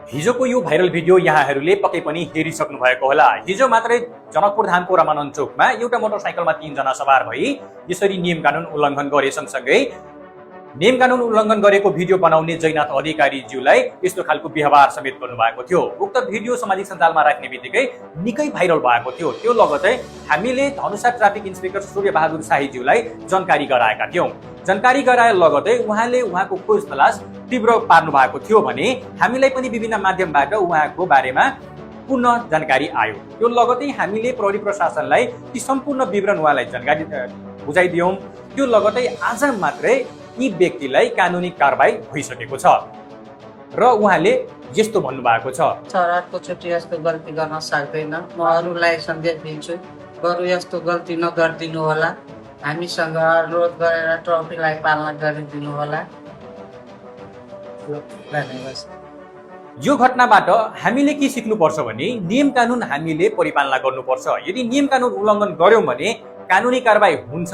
हिजोको यो viral video यहाँहरूले पक्कै पनि हेरिसक्नु भएको होला। हिजो मात्रै जनकपुर धामको रमानन्द चोकमा एउटा मोटरसाइकलमा 3 जना सवार भई यसरी नियम कानुन उल्लङ्घन गरे सँगसँगै नियम कानुन उल्लङ्घन गरेको भिडियो बनाउने जयनाथ अधिकारीज्यूलाई यस्तो खालको व्यवहार समेत गर्नुभएको थियो। उक्त भिडियो सामाजिक सञ्जालमा राख्ने बित्तिकै निकै भाइरल भएको थियो। त्यो लगतै हामीले धनुषा ट्राफिक इन्सपेक्टर सूर्य बहादुर शाहीज्यूलाई जानकारी गराएका थियौं। जानकारी गराए लगतै उहाँले उहाँको खोज तलास तीव्र पार्नु भएको थियो भने हामीलाई पनि विभिन्न माध्यमबाट उहाँको बारेमा पुनः जानकारी आयो। त्यो लगतै हामीले प्रहरी प्रशासनलाई ती सम्पूर्ण विवरण उहाँलाई जानकारी बुझाइदियौं। त्यो लगतै आज मात्रै यी व्यक्तिलाई कानुनी कारबाही भइसकेको छ र उहाँले यस्तो भन्नुभएको छ। सरकारको छुट्टी यस्तो गल्ती गर्न सक्दैन। म अरूलाई सन्देश दिन्छु, बरु यस्तो गल्ती नगरिदिनु होला। हामीसँग अनुरोध गरेर ट्राफिकलाई पालना गरिदिनु होला। यो घटनाबाट हामीले के सिक्नुपर्छ भने नियम कानुन हामीले परिपालना गर्नुपर्छ। यदि नियम कानुन उल्लङ्घन गर्यौं भने कानुनी कारबाही हुन्छ।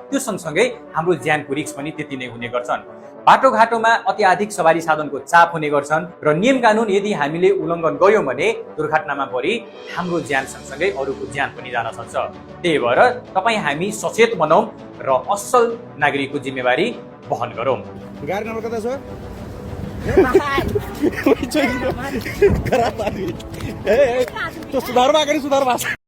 त्यो सँगसँगै हाम्रो ज्यानको रिस्क पनि त्यति नै हुने गर्छन्। बाटोघाटोमा अत्याधिक सवारी साधनको चाप हुने गर्छन् र नियम कानुन यदि हामीले उल्लङ्घन गर्यौं भने दुर्घटनामा परि हाम्रो ज्यान सँगसँगै अरूको ज्यान पनि जान सक्छ। त्यही भएर तपाईँ हामी सचेत बनौं र असल नागरिकको जिम्मेवारी वहन गरौं। गाडी नम्बर कता छ? सुधार भएको